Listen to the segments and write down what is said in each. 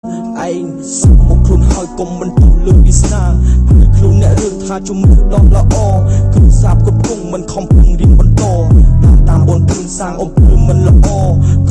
ឯងសុំមកខ្លួនហើយកុំមិនទូលើវាសនាព្រោះខ្លួនអ្នករឿងថាជំរឿដ៏ល្អគ្រូសាបគ្រប់គងមិនខំពឹងរៀនបន្តតាមបនព្រឿងសាងអំពើមិនល្អគ្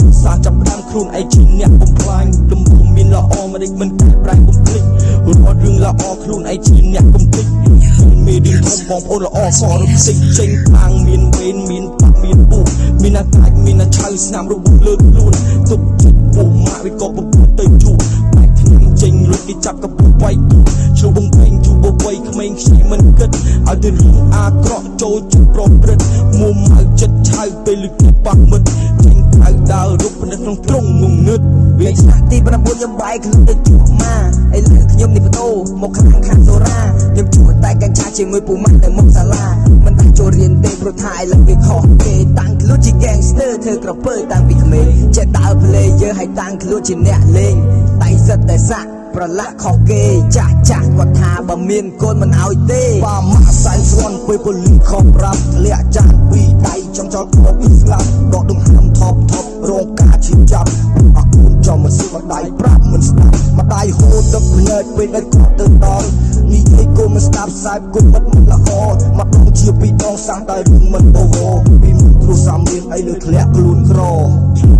រូសាចាប់ផ្ដើមខ្លួនឯងជាអ្នកបំផ្លាញលំពុំមានល្អមិនដេចមិនកែប្រែកុំភ្លេចរាល់រឿងល្អខ្លួនឯងជាអ្នកកុំភ្លេចមានមេរៀនធំបងប្អូនល្អក៏រត់សិចចេញខាងមានវេនមានបាក់មានពុះមានអាកាចមានអាឆៅស្នាមរបួសលើខ្លួនទុកចិត្តពួកម៉ាក់វាក៏ពពុះទៅជួបបែកឆ្នាំចេញលុយគេចាប់កពុះវាយទូជ្រុះបងវែងជួបវ័យក្មេងខ្ចីមិនគិតឲ្យទៅរឿងអាក្រក់ចូលចិត្តប្រព្រឹត្តមួម៉ៅចិត្តឆៅពេលលឺគេប៉ះមិត្តចេញក្រៅដើររុកពិនិត្យក្នុងទ្រង់ងងឹត វាថ្នាក់ទី9ខ្ញុំបែកខ្លួនទៅជួបម៉ាឥឡូវខ្ញុំនេះបដូរមកខាងខាងសូរ៉ាខ្ញុំជួបតែកញ្ឆាជាមួយពូម៉ាក់នៅមុខសាលាមិនដាច់ចូលរៀនទេព្រោះថាឥឡូវវាខុសគេតាំងខ្លួនជា gangster ធ្វើក្រពើតាំងពីក្មេងចេះដើរ player ហើយតាំងខ្លួនជាអ្នកលេងដៃសិតតែសាក់ប្រឡាក់ខុសគេចាស់ចាស់គាត់ថាបើមានកូនមិនឲ្យទេ បាម៉ាក់សែនស្រាន់ពេលប៉ូលីសខំប្រាប់ធ្លាក់ចានពីរដៃចង់ចោលគ្រាប់ពីស្លាប់ដកដង្ហើមថប់ថប់រងការឈឺចាប់អរគុណចំមកស៊ីម្ដាយប្រាប់មិនស្ដាប់ម្ដាយហូរទឹកភ្នែកពេលដែលគាត់ទៅដល់និយាយគោមិនស្ដាប់ខ្សែគុំមិត្តមិនល្អមកដងជាពីរដងសះតែរឿងមិនអូហូពីមុនគ្រួសារមានអីលើធ្លាក់ខ្លួនក្រ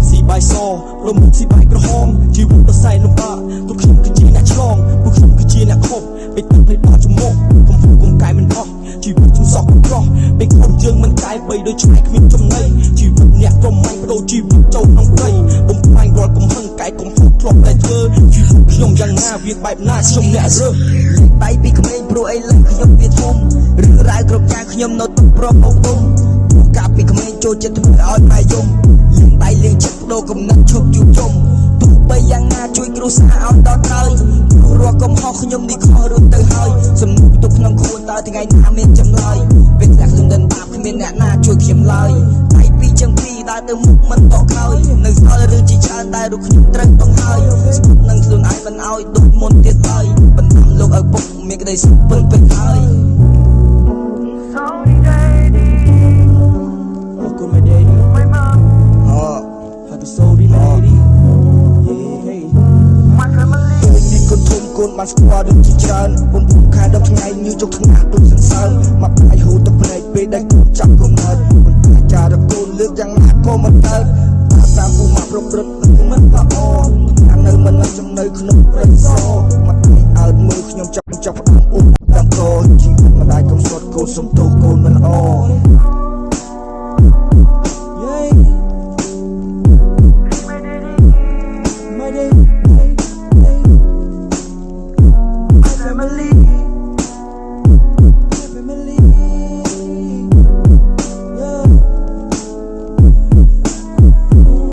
ស៊ីបាយសលំស៊ីបាយក្រហមជីវិតដ៏សែនលំបាកពួកខ្ញុំគឺជាអ្នកឆ្លងពួកខ្ញុំគឺជាអ្នកខុសពេលទឹកពេលដល់ច្មុកកុំហូរកុំកែមិនអស់ជីវិតជំសក់កំក្រោះពេលខុសយើងមិនកែបីដូចឆ្កែគ្មានចំណីជីវិតអ្នកប្រមាញ់បដូរជីវិតចូលក្នុងព្រៃបំផ្លាញរាល់កំហឹងកែកំហុសធ្លាប់តែធ្វើជីវិតខ្ញុំយ៉ាងណាវាបែបណាខ្ញុំអ្នករើស លេងដៃពីក្មេងព្រោះអីលើខ្ញុំវាធំរឿងរ៉ាវគ្រប់យ៉ាងខ្ញុំនៅទុកប្រមោកដុំព្រោះកាលពីក្មេងចូលចិត្តធ្វើឲ្យម៉ែយំលេងដៃលេងចិត្តបដូរកំណត់ឈប់ជួបជុំទោះបីយ៉ាងណាជួយគ្រួសារឲ្យដល់ត្រើយព្រោះរាល់កំហុសខ្ញុំនេះខុសរួចទៅហើយសំណួរទុកក្នុងខ្លួនតើថ្ងៃណាមានចម្លើយពេលខ្លះខ្ញុំដឹងបាបគ្មានអ្នកណាជួយខ្ញុំឡើយដៃពីរជើងពីរដើរទៅមុខមិនតក់ក្រោយនៅសល់រឿងជាច្រើនដែលរូបខ្ញុំត្រូវបង្ហើយស្គប់នឹងខ្លួនឯងមិនឲ្យដូចមុនទៀតឡើយបណ្ដាំលោកឪពុកមានក្តីសុខពឹងពេញហើយ Sorry, daddy. អរគុណ my daddy. My mom, ហ៎ Happy sorry, my daddy. Yeah. My family. ពេលនេះកូនធំកូនបានស្គាល់រឿងជាច្រើន9ខែ10ថ្ងៃញឺចុកថ្នាក់ទុកសន្សើមមកដៃហូរទឹកភ្នែកពេលដែលកូនចាប់កំណើតប៉ុន្តែចារកូនលើកយ៉ាងណាក៏មិនកើតតាមពូមកប្រព្រឹត្តរឿងមិនល្អខាងនៅមិនចំណៅក្នុងព្រៃសមកដៃអើតមើលខ្ញុំចាប់ចាប់ផ្ដើមអ៊ុំតាមកជីវិតម្ដាយកុំសត់កូនសុំទោសកូនមិនល្អ